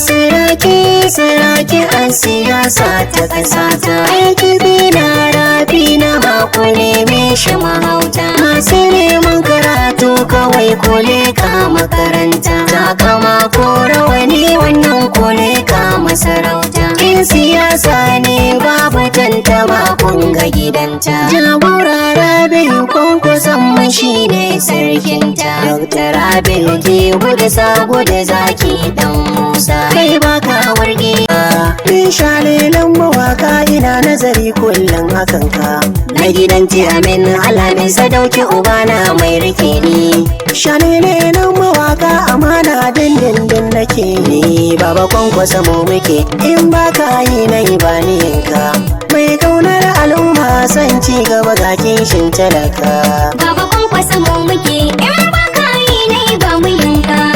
Saraki saraki a siyasa ta kasata. Aiki na rabi na ba ku neme shi mahauta. Masu neman karatu kawai ku leka makaranta. Takama ko rawani wannan ku leka masarauta. In siyasa ne babu tantama kun ga gidanta. Jagora Rabi'u Kwankwason mu shi ne sarkinta. Dr. Rabi'u ke gudu sa gudu zaki dan Musa. Kai baka warge. Ni shalelan mawaka ina nazari kullum akan ka. Na gidan amin alamin sadauki ubana mai rike ni. Shalelelan mawaka amana dindindin nake ni baba Kwankwasa mu muke in ba ka yi na yi ba ni yinka. Mai kaunar al'umma son ci gaba ga kishin talaka. Baba Kwankwasa mu muke, in ba ka yi na yi ba mu yinka.